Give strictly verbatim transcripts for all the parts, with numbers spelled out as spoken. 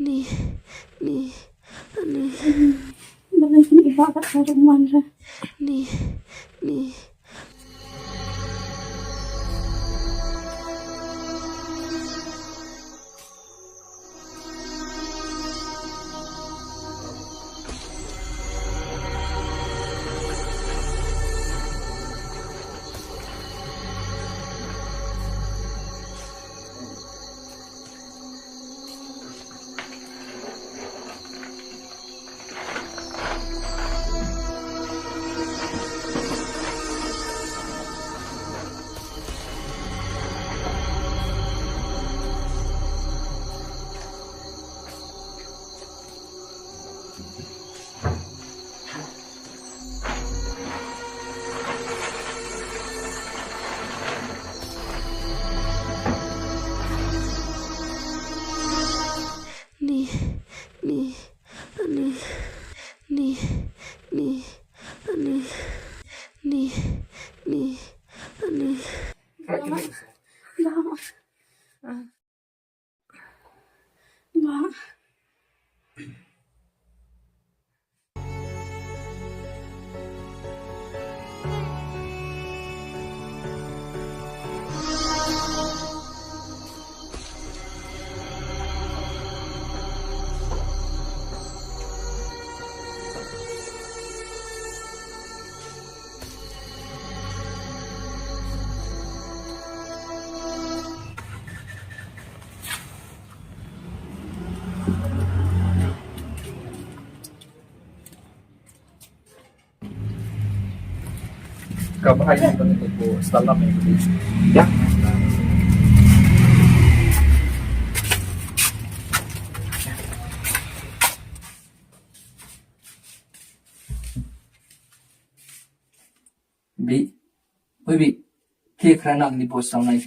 Ni, ni, ni. Balei kin i Bah kat ka ruh man re? Ni, ni. Ni, ni, ni, ni, ni, ni, ni, ni, ni, ni. Ba. Ba. Ka bahai ni, ka ni ko salam ni. Ya. Bi. Oi, Bi. Ke khana ni bos sang nai.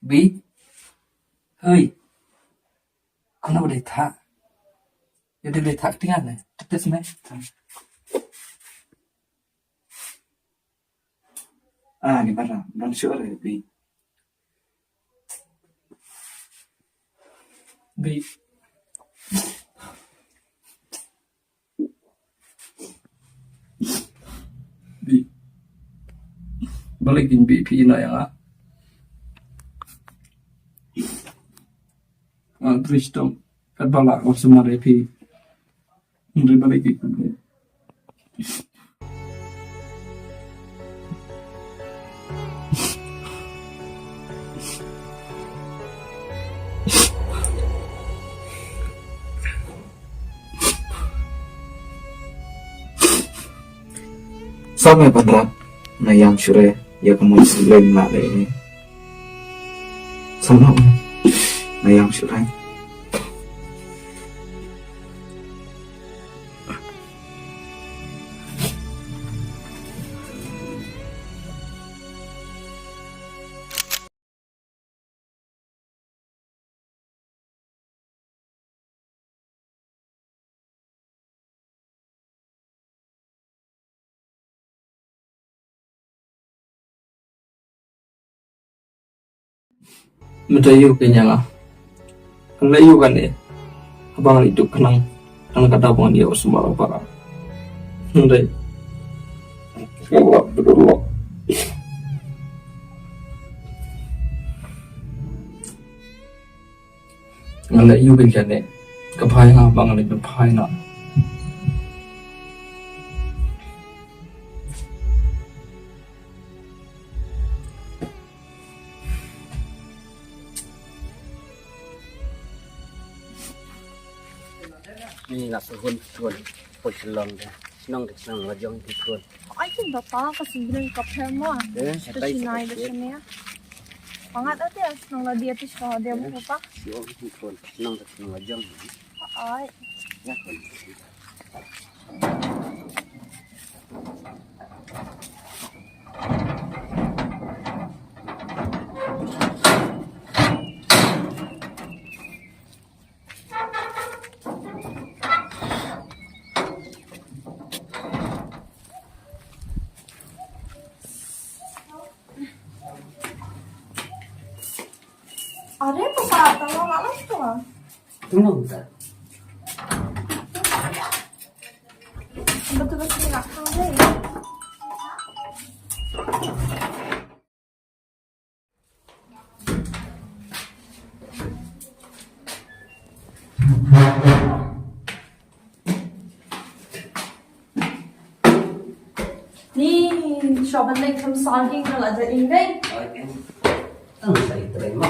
Bi. Hei. Kono boleh tak? Ya, dia boleh tak tinggal ni. Tetes ni. Ah, ni mana? Belum sure, Bi. Bi. Bi. Balei kin bi phi na ïa nga? Nga trei shitom. Katba lah nga sumar ïa phi. Hynrei balei ki. Sa me ban rap na ïam shuh re ïa ka mon shu leng na le ni. Sa me na ïam shuh re. Mynta ïa u kynja nga. Ngan leh ïa u kane. Haba ngan ïa duk khnang. Ngan kata ba ngan ïa u sumar u para. Ngan dei. Ngan leh ïa u kynja ne. Ka phai nga ba ngan leh ka phai na. Ni nga sngewhun sngewhun poi Shillong de. Shnong de shnong la jong phi khun. Ai kin papa ka sngewhun ka pher mo. Eh, shatai shatai de shane. Pangat ate shnong la dia te shnong dia mo papa. Shnong de shnong la jong. Ai. Ya khun. Are papa, tang la la to. Kumno ta? Betul betul nak kau deh. Ni, shoban lek kam sal king kala da ing dei. Oi, ken. Ang sa itrei mo.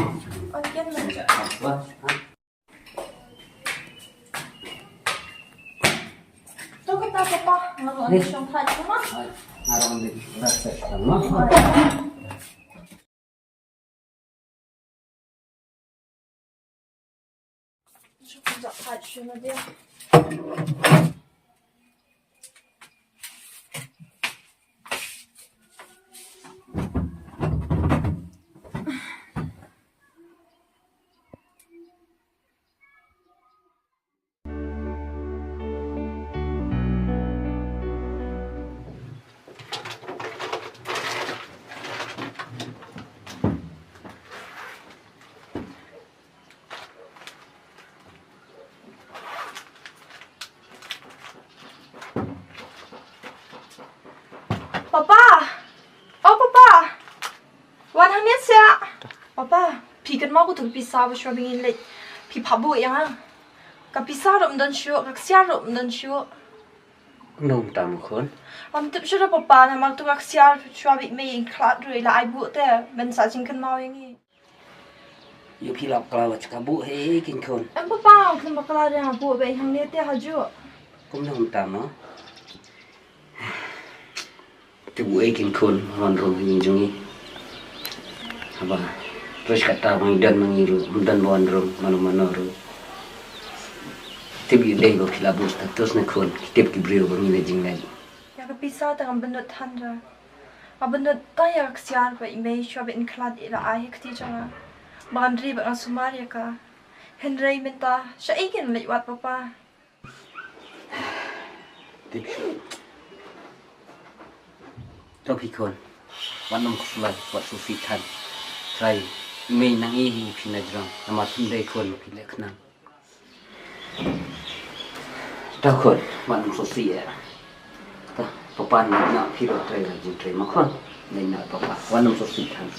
Oi, ken. Sa apa? To kita papa, ngaro ni shong thai ma. Oi, ngaro ni rasa sama. Papa! Oh, Papa! Wan hangne seh. Papa, phi kynmaw ko tu pisa ba shuwa ba ngin leit. Phi phah buh ïa nga. Ka pisa ruh ym don shuh, ka ksiar ruh ym don shuh. Nong tam khun. Ym tip shuh da papa, namar tu ka ksiar shuwa ba i mei i khlad ruh i la ai buh te, men sa jingkynmaw ïa ngi. Ïa phi la bakla wat ka buh hei kin khun. Em papa, ym khlem bakla ïa nga buh ba i hangne te ha juh. Kum nong tam no. Te buh ei kin khun, wan rung ha ïing jong ngi. Haba, terus kata bang i don ma ngi ruh, ym don ba wan rung, mano mano ruh. Tip ïa dei ba phi la buh status na khun, tip ki briew ba ngi la jingleh. Ïa ka pisa tang ban dot than ra. Ban dot tang ïa ka ksiar ba i mei shuwa ba in khlad i la ai ha kti jong nga. Ba ngan ri ba nga sumar ïa ka. Hynrei mynta, sha ei kin leit wad papa. Tip shuh. To phi khun. Wat nym khuslai, wat sngewsih than. Trai, i mei nang ïohi ïa phi na jrong. Namar phim dei khun, phi leh khnang. To khun, wat nym sngewsih ïa. To, papa, na phi ruh trai la jingtrei ma khun. Na papa, wat nym sngewsih than.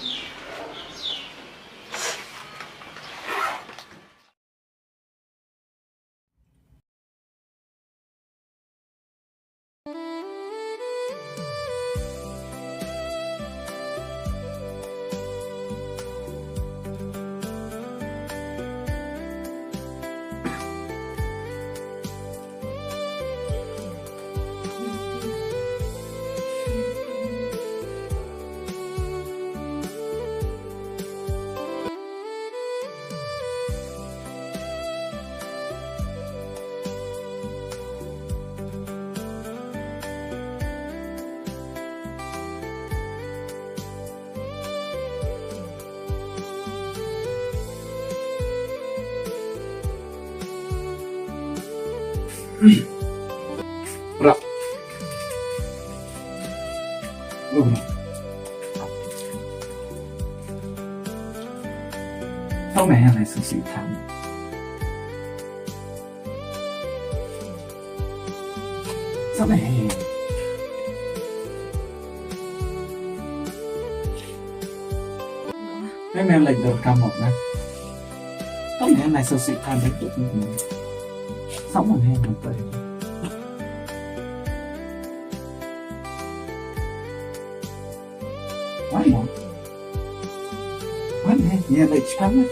Rap. Tao mày này sự sự thắng. Sao mày hè? Mày mày lệnh đầu cam một nè. Tao mày này sự sự thắng đấy. Sao mày hè một tay? One more. One more. Yeah, like, come on.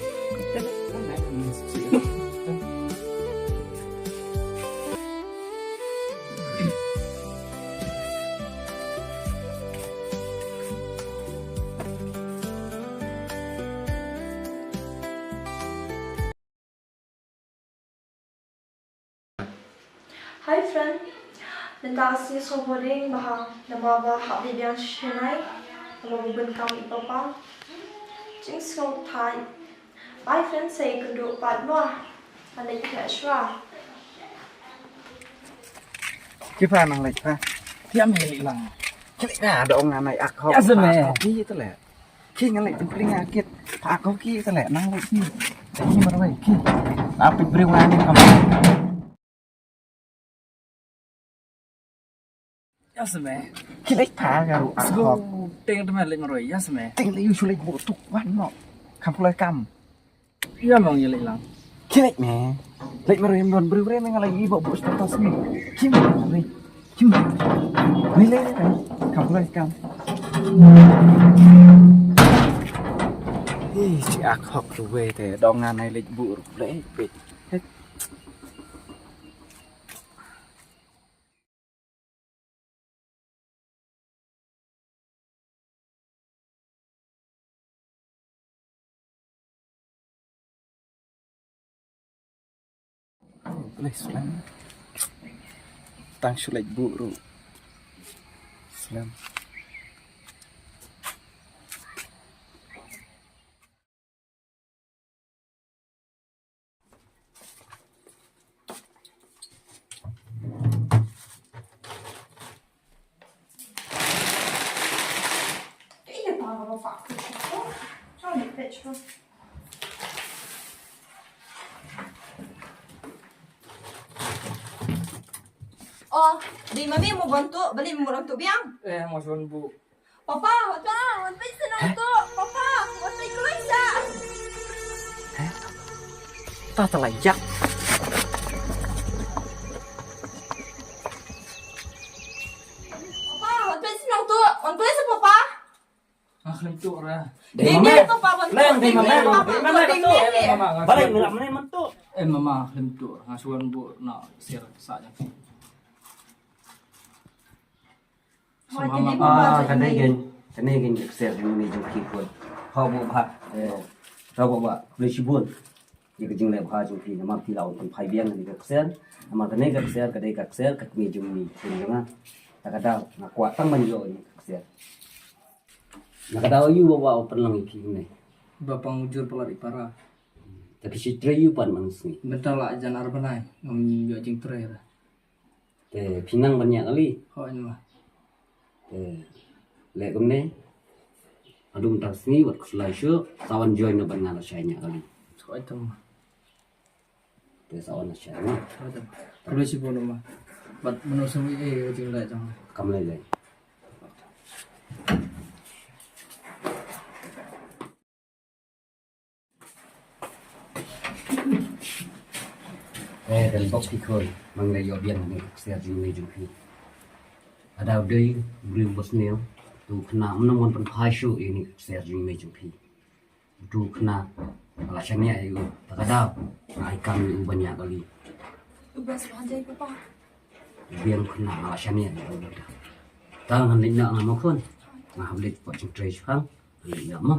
Hi friend. Mynta ka sngi sngewbha ring bha namar ba hap dei biang shisha nai. Namar ba bun kam i papa. Jingsngewthait. Bye friend, sa ïakynduh pat mo. Ngan leit pynleit shuwa. Ki pha nang leit pha. Ki am leit lang. Ki leit na da ong ngan ai ak hok. Ya, sa me. Ki te leh. Ki ngan leit pynpring ïa kit. Pha ko ki te leh nang leit ki. Ki marwei ki. Apit briew nga ni kam. Ïa seme. Ki leit pha nga ruh, ah, hok. Teng te me leit marwei, ïa seme. Teng leit, ïa shu leit buh tuk wan mo. Kam pulai kam. Ïa mong ïa leit lang. Ki leit me. Leit marwei, em don briew re me, nga leit i buh buh status me. Kim leit. Kim leit. Ni leit, leit, leit. Kam pulai kam. Ih, ci ak hok ruh we te, dong nga nai leit buh ruh leit, leit. Please, man. Tang shu leit buh ruh. Slem. Oh, dei ma me mo ban tuh, balei mo ban tuh biang? Eh, mo ban buh. Papa, papa, wan peit sha nongtuh. Papa, wan peit kloi sha. Ta ta la yak. Papa, wan peit sha nongtuh. Wan peit sha papa. Ah, khlem tuh ra. Dei ma me, papa, wan tuh. Dei ma me, dei ma me. Balei me la me man tuh? Eh, mama, khlem tuh. Nga shu wan buh na sir sa jang. Ah, kane kein, kane kein ka ksiar jong me jong phi khun. Hau ba bha, eh, hau ba bha, khublei shibun. Ïa ka jingleh bha jong phi namar phi la wan pynphai biang ïa ka ksiar. Namar kane ka ksiar ka dei ka ksiar ka kmie jong me khun jong nga. Ta ka daw nga kwah tang ban ïoh ïa ka ksiar. Na ka daw aïu ba wan pynlong ïa phi kumne? Ba pang ujor palat i para. Te phi shu trei aïu pat man sngi? Mynta la jan ar bnai ngam ïoh jingtrei ra. Te phi nang ban ñiah kali? Hooid ma. Te leh kumne. Haduh mynta ka sngi wat khuslai shuh, sa wan join noh bad nga lashai ñiah kali. Hooid ma. Te sa wan lashai ma. Hooid ma. Khublei shibun ma. Bad mynno sngewbha ïa ka jingleh jong nga. Kam lei lei. Eh, don bok phi khun, nang leh ïoh biang ne ka ksiar jong me jong phi. Ada u dei briew ba sniew, tu khynnah mynno wan pynphai shuh ïa ne ka ksiar jong me jong phi. Tu khynnah la shaniah ïa u, ta ka daw nga ai kam ïa u ban ñiah kali. U best one day, papa. Biang khynnah la shaniah ïa u. Ta ngan leit noh nga mo khun. Nga hap leit pat jingtrei shipang. Ngan leit noh mo.